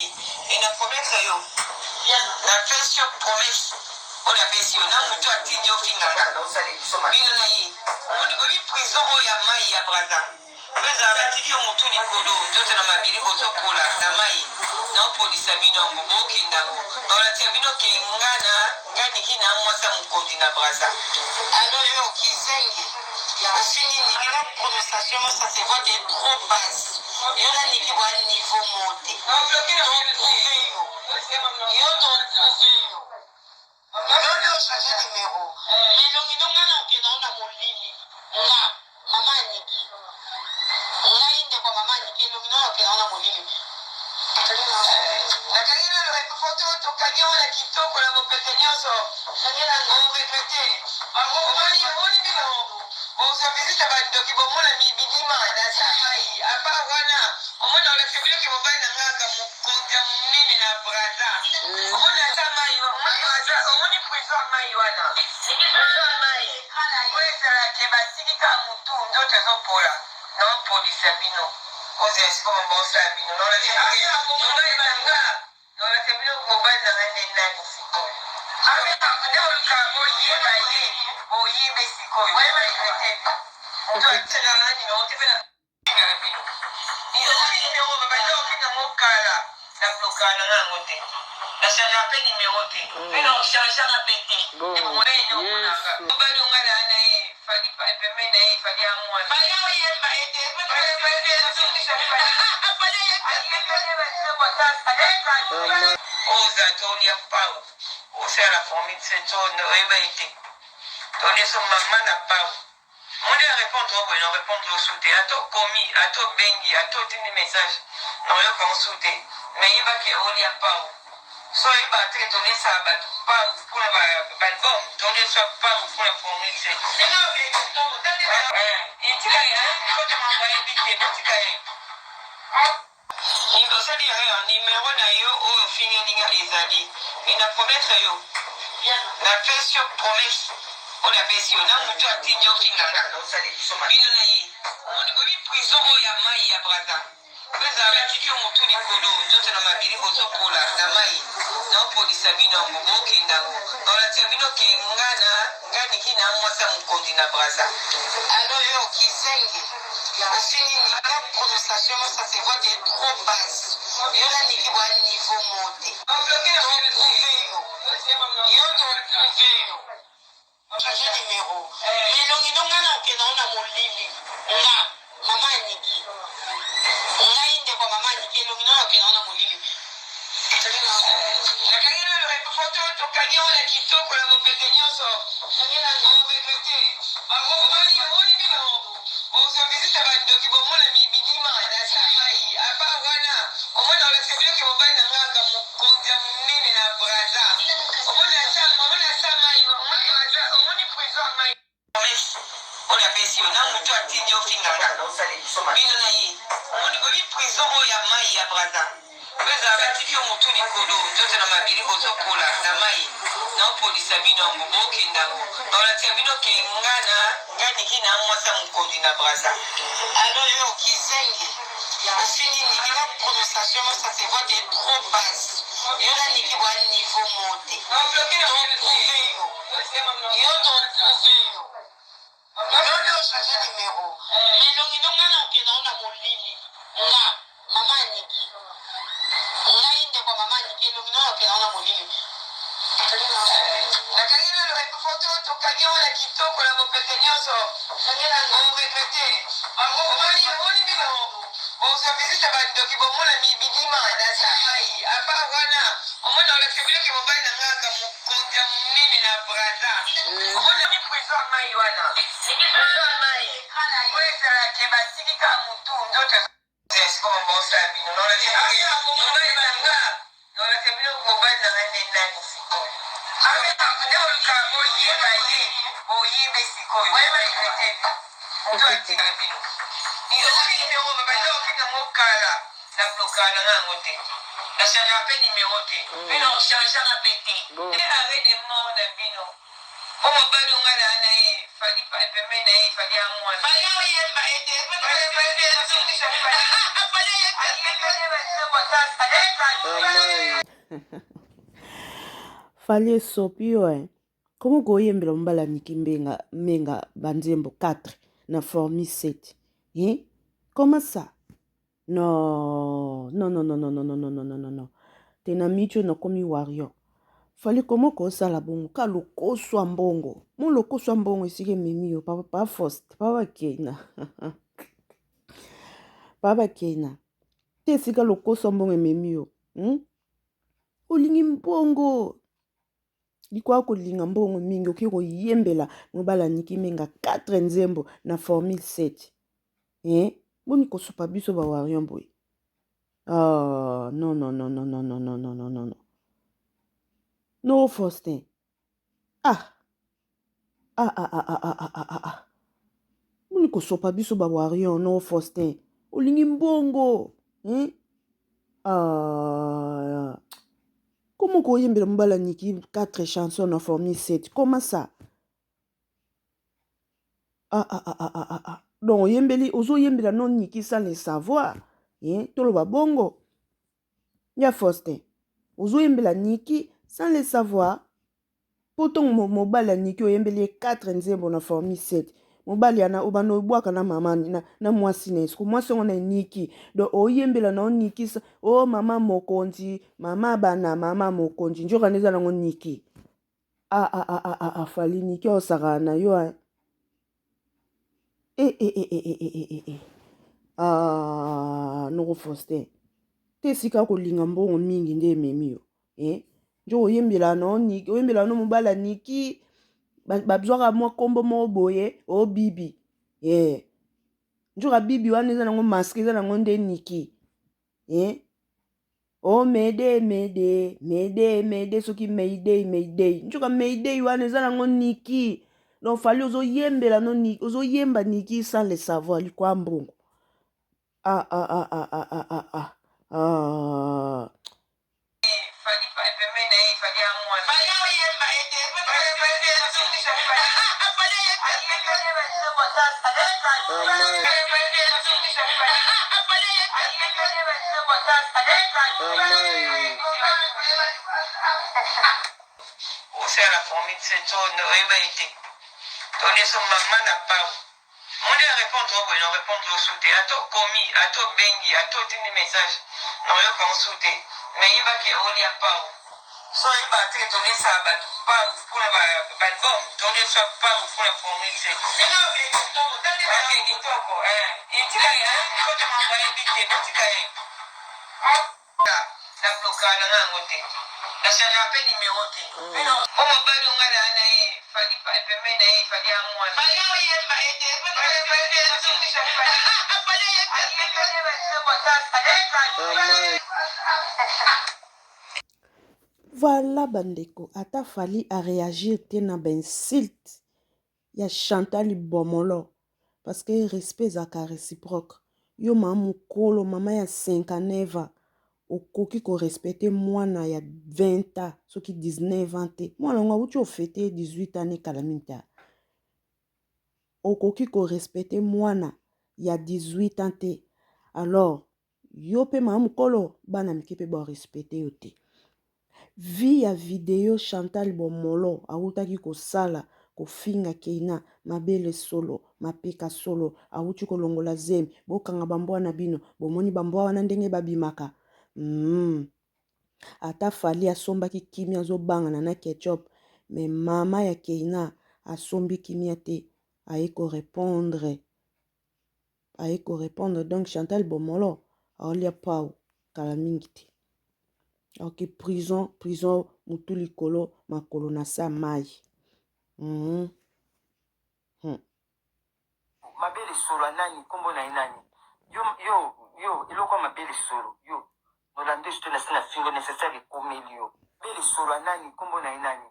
Et na promettre yo, napesi yo promesse oyo napesi yo na moto atindi ofinga nga bino na ye. Omoni boyebi prison oyo ya mai ya Braza oyo ezala, batiki yo motu likolo, nzoto na mabili, bozopola na mai. Naopolisa bino yango, bokenda yango, baolatia bino ke nga na nga Niki na mwasi ya mokonzi na Braza. Alors yo kizengi, ofingi Niki na prononciation no, ça se voit que trop basse. Yo na Niki bwa niveau moko te. Toprouve yo, yo toprouve yo. Yo nde ochange numero, elongi no nga na okenda ngo na molili. Nga mama ya Niki, ngai ndeko ya mama ya Niki, elongi no na okenda ngo na molili. Nakangi nano foto, tokangi yango na kitoko na bopete nyonso. Oregrete, omoni, omoni bino bozwa visite ya bandoki, bomona bilima na sa mai. Apart wana, omona olakisa bino ke mobali na ngaka mokonzi ya monene na Braza. Omoni ata mai, omoni Braza, omoni prison ya mai wana, prison ya mai oyo ezalaka, batiki kaka motu, nzoto ezopola. Naopolisa bino, ozela sikoyo mabosala bino. Mobali na nga, naolakisa bino mobali na nga nde nani sikoyo. Nde oluka boyeba ye, boyebe sikoyo. Boyeba te, moto atiaka na nimero te mpe na fingaka bino. Omoni nimero babanda kofinga ngo kala, na blokaka na nga yango te, na changeaka mpe nimero te, mpe na ochangeaka mpe te. Omonanga mobali onga na na ye Fally pembeni na ye, Fally ya mwana. Fally oyemba ete. Oza tolia pau, osala na formule se to oyeba ete tolia so mama na pau. Moni ya répondre oyo boye, na répondre osu te. Ata okomi, ata obengi, ata otindi message, na oyoka osu te. Mais yebaki olia pau. So oyeba te, toliesaka bato pau mpona baalbum, toliesa pau mpona formule se. Etika ye kota mambo ayebi te, botika ye. Osali erreur, nimero na yo oyo ofingeli nga ezali. E na promettre yo, napesi yo promesse oyo napesi yo na moto atindi ofinga nga bino na ye. Omoni boyebi prison oyo ya mai ya Braza oyo ezala, batiki yo motu likolo, nzoto na mabili, bozopola na mai. Naopolisa bino yango, bokenda yango, baolatia bino ke nga na nga Niki na mwasi ya mokonzi na Braza. Alors yo kizengi, ofingi Niki na prononciation no, ça se voit que trop basse. Yo na Niki bwa niveau moko te. Toprouve yo, yo toprouve yo. Change numéro, elongi no nga na okenda ngo na molili. Nga mama ya Niki, ngai ndeko ya mama ya Niki, elongi no na okenda ngo na molili. Nakangi nano foto, tokangi yango na kitoko na bopete nyonso. Oregrete, omoni, omoni bino bozwa visite ya bandoki, bomona bilima na sa mai. Apart wana, omona olakisa bino ke mobali na ngaka mokonzi ya monene na Braza. Omoni ata, omoni asa mai, omoni Braza, omoni prison ya mai. Promesse oyo napesi yo na moto atindi ofinga nga bino na ye. Omoni boyebi prison oyo ya mai ya Braza oyo ezala, batiki yo motu likolo, nzoto na mabili, bozopola na mai. Naopolisa bino yango, bokenda yango, baolatia bino ke nga na nga Niki na mwasi ya mokonzi na Braza. Alors yo kizengi, ofingi Niki na prononciation no, ça se voit que trop basse. Yo na Niki bwa niveau moko te. Toprouve yo, yo toprouve yo. Yo nde ochange numéro, elongi no nga na okenda ngo na molili. Nga mama ya Niki, ngai ndeko ya mama ya Niki, elongi no na okenda ngo na molili. Nakangi nano foto, tokangi yango na kitoko na bopete nyonso. Oregrete, omoni, omoni bino bozwa visite ya bandoki, bomona bilima na sa mai. Apart wana, omona olakisa bino ke mobali na ngaka mokonzi ya monene na Braza. Omoni prison ya mai wana, prison ya mai oyo ezalaka, batiki kaka motu, nzoto sikoyo mabosala bino. Mobali na nga, naolakisa bino mobali na nga nde nani sikoyo. Nde oluka boyeba ye, boyebe sikoyo. Boyeba te, moto atika bino. Omoni nimero babanda kofinga ngo kala, na blokaka na nga yango te, na changeaka mpe nimero te, mpe na ochangeaka mpe te. Nde arrêt de mort na bino. Po mobali oyo nga naa na ye Fally pembeni na ye Fally a mwana. Fally oyemba ye te. Fally esopi yo hein. Comment koyembela mobali ya Nicky Mbenga Menga ba nzembo 4 na formule 7 hein? Comment ça? Non, non, non, non, non, non, non, non, non, non, non, non. Te na micho nakomi warrior. Fally comment kosala bongo ka lokoso ya mbongo. Mo lokoso ya mbongo esika ememi yo papa pa Faust, papa Kena. Papa Kena. Te esika lokoso ya mbongo ememi yo. Olingi mbongo. Likoya kolinga mbongo mingi okoki koyembela mobali ya Nicky Menga 4 nzembo na formule 7 eh? Boni kosopa biso ba warrior boye. Oh, non non non non non non non non non non non. No Faustin. Ah. Ah ah ah ah ah ah ah ah. Boni kosopa biso ba warrior no Faustin. Olingi mbongo. Hein? Ah. Comment koyembela mobali ya Nicky 4 chansons na formule 7? Comment ça? Ah ah ah ah ah ah. Donc oyembeli ozoyembela no Nicky sans le savoir. Hein? Toloba bongo. Ya Faustin. Ozoyembela Nicky sans le savoir. Po tongo mobali ya Nicky oyembeli ye 4 nzembo na formule 7. Mobali yana obanda obwaka na mama na, na mwasi na ye. Siko mwasi yango na Nicky. Donc oyembela na Nicky o oh, mama mokonzi, mama bana, mama mokonzi. Njoka nde eza nango Nicky. Ah ah ah ah ah, ah Fally Nicky osakana na yo hein. Eh eh eh eh eh eh eh eh. Ah, noko Faustin. Te esika kolinga mbongo mingi nde ememi yo. Eh? Njo oyembela no Niki, oyembela no mobali ya Niki, bazwaka mwa kombo moko boye, o bibi. Eh. Njoka bibi wana eza nango masque, eza nango nde Niki. Eh? O mede mede mede mede soki mayday mayday. Njoka mayday wana eza nango Niki. Donc Fally ozoyembela no Niki, ozoyemba Niki sans le savoir likwa mbongo. Ah ah ah ah ah ah ah ah. Ah. Osala formule 7 oyeba ete toleso mama na pau Moni a repondre yo boye na repondre yo su te ata okomi ata obengi ata otindi message na oyoka yango su te mais yeba ke olia pau so oyeba te ke toliesaka batu pau pona ba album toliesa pau pona formule te ok kitoko eh tika ye kota mambo ayebi te botika ye. Na blokaka na nga yango te na changaka pe numero te po mobali oyo nga naa na ye Fally pembeni na ye Fally a mwana Voilà bandeko ata Fally a reagir te na ba insulte ya Chantal Bomolo parce que respect ezalaka reciproque yo mama mukolo mama ya 59 ans okoki ko respecter mwana ya 20 ans soki 19 ans te mwana yango awuti ofete 18 ans ne kala mingi te okoki ko respecter mwana ya 18 ans te alors Yo pe mama mukolo bana mike pe ba respecte yo te. Vie ya video Chantal Bomolo awutaki kosala kofinga Keyna mabele solo mapeka solo awuti kolongola zemi bokanga ba mbwa na bino bomoni ba mbwa wana ndenge babimaka mm. Ata Fally asombaki kimia azobangana na ketchup mais mama ya Keyna asombi kimia te aye ko repondre aye ko repondre donc Chantal Bomolo aolia pau kala mingi te ok prison prison mutu likolo makolo na sa mayi mm -hmm. Mabele solo ya nani kombo na ye nani yo yo yo eloko ya mabele solo yo nolande je te nasi na fingo necessaire ekomeli yo mabele solo ya nani kombo na ye nani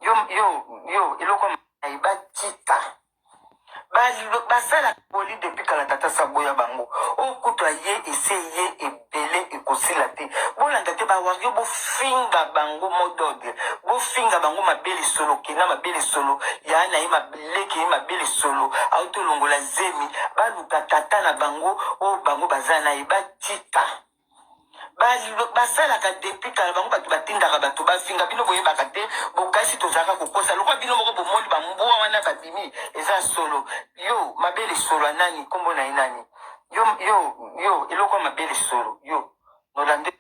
yo yo yo eloko ya batika. Basala poli depuis kala tata saboya bango oyo kutu aye ese ye ebele ekosila te. Bolanda te ba wario, bofinga bango mot d'ordre, bofinga bango mabe lisolo, kena mabe lisolo ya na ye leki ye mabe lisolo auti olongola zemi. Baluka tata na bango oyo bango baza na ye, batika. Basalaka depuis kala bango bato batindaka bato bafinga bino, boyebaka te, bokasi tozalaka kokosa lokola bino moko bomoni bambwa wana babimi eza solo. Yo mabe lisolo ya nani? Nkombo na ye nani? Yo, yo, yo, eloko ya mabe lisolo yo nolande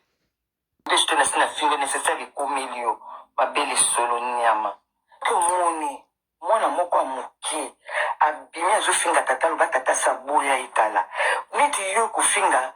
nde nasi na fingo nécessaire ekomeli yo mabe lisolo nyama. Omoni mwana moko ya moke abimi azofinga tata, aloba tata saboya ye kala. Neti yo kofinga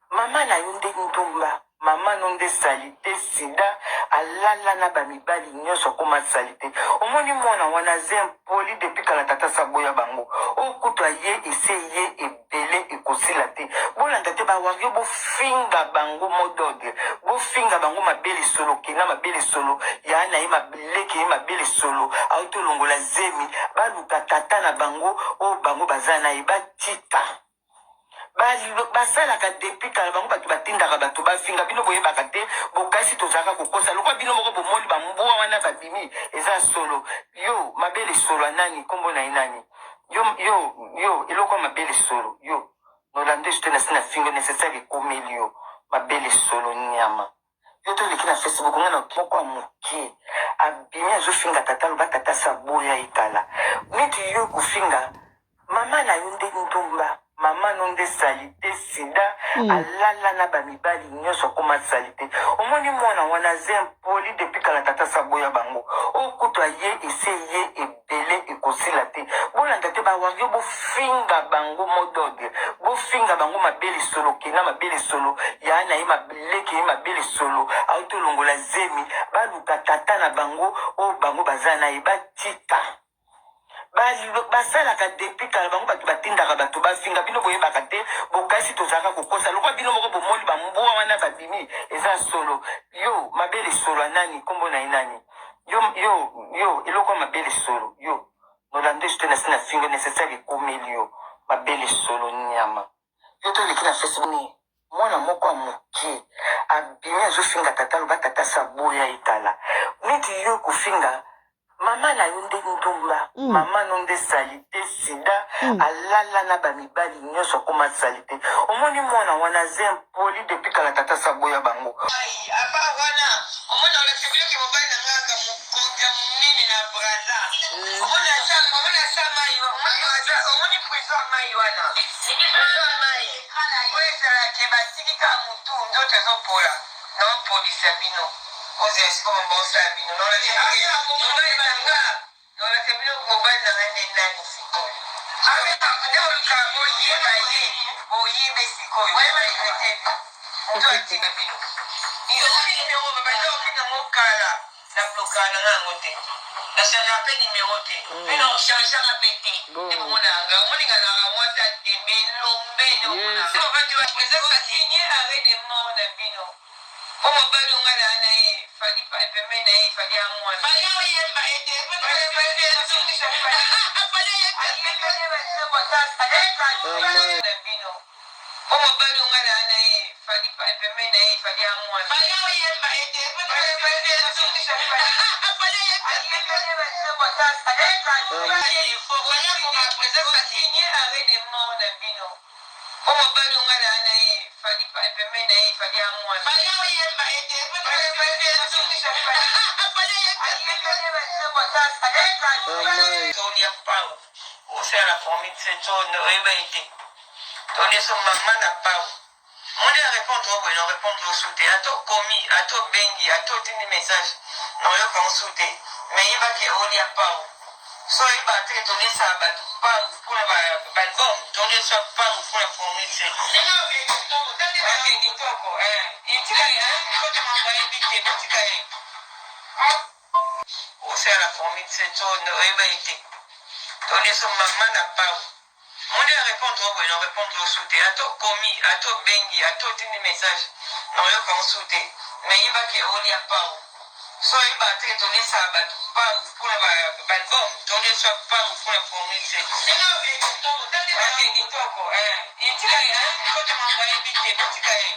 mama na yo nde ndumba, mama no nde saleté, sida, alala na bamibali nyonso, akoma saleté. Omoni mwana wana aza impoli depuis kala tata saboya bango oyo kutu aye ese ye ebele ekosila te. Bolanda te ba wario, bofinga bango mot d'ordre, bofinga bango mabe lisolo, kena mabe lisolo ya na ye leki ye mabe lisolo auti olongola zemi. Baluka tata na bango oyo bango baza na ye, batika. Basalaka depuis kala bango bato batindaka bato bafinga bino, boyebaka te, bokasi tozalaka kokosa lokola bino moko bomoni bambwa wana babimi eza solo. Yo mabe lisolo ya nani? Nkombo na ye nani? Yo, yo, yo, eloko ya mabe lisolo yo nolande te nasi na fingo nécessaire ekomeli yo mabe lisolo nyama. Yo toleki na Facebook, nga na moko ya moke abimi azofinga tata, aloba tata saboya ye kala. Neti yo kofinga mama na yo nde ndumba, mama no nde saleté, sida, alala na bamibali nyonso, akoma saleté. Omoni mwana wana aza impoli depuis kala tata saboya bango oyo kutu aye ese ye ebele ekosila te. Bolanda te ba wario, bofinga bango mot d'ordre, bofinga bango mabe lisolo, kena mabe lisolo ya na ye leki ye mabe lisolo auti olongola zemi. Baluka tata na bango oyo bango baza na ye, batika. Basalaka depuis kala bango bato batindaka bato bafinga bino, boyebaka te, bokasi tozalaka kokosa lokola bino moko bomoni bambwa wana babimi eza solo. Yo mabe lisolo ya nani? Nkombo na ye nani? Yo, yo, yo, eloko ya mabe lisolo yo nolande te nasi na fingo nécessaire ekomeli yo mabe lisolo nyama. Yo toleki na Facebook, mwana moko ya moke abimi azofinga tata, aloba tata saboya ye kala. Neti yo kofinga mama na yo nde ndumba, mama no nde saleté, sida, alala na bamibali nyonso, akoma saleté. Omoni mwana wana aza impoli depuis kala tata saboya bango. Ai, apa wana omoni olakisa biloko mobali na ngaka mokonzi ya monene na Braza. Omoni asa, omoni asa mai, omoni Braza, omoni prison ya mai wana, prison ya mai oyo ezalaka batiki kaka motu nzoto ezopola. Naopolisa bino ozela sikoyo mabosala bino. Naolakisa mobali na nga, naolakisa bino mobali na nga nde nani sikoyo. Nde oluka boyeba ye, boyebe sikoyo te moto atika bino. Omoni nimero babanda ofinga ngo kala, na blokaka na nga yango te, na changeaka mpe nimero te, mpe na ochangeaka mpe te. Nde bomonaka omoninga naka mwasi atembe elombe. Nde bomonaka bavandi ba présence asigne arrêt de mort na bino, mpo mobali onga na na ye fali pembeni na ye fali ya mwana fali oyemba ete na bino, mpo mobali onga na na ye fali pembeni na ye fali ya mwana fali oyemba ete signe arrêt de mort na bino, mpo mobali onga na na ye fali pembeni na ye fali ya mwana fali oyemba ete tolia pau osala na formule se to oyeba ete tolia so mama na pau moni a répondre o boye na répondre osu te, ata okomi, ata obengi, ata otindi message na oyoka osu te. Mais yebaki olia pau so oyeba te toliesaka bato pau mpona ba album, toliesa pau mpona formule se kitoko etika ye kota mambo ayebi te, botika ye osala na formule se to oyeba ete toliesa mama na pau moni a répondre o boye na répondre osu te, ata okomi, ata obengi, ata otindi message na oyoka osu te. Mais yebaki olia pau. So oyeba te ke tolesaka bato mpangu mpona baalbum, tolesa mpangu mpona formule te. Ake kitoko, eh. Etika ye, kota mambo ayebi te, botika ye.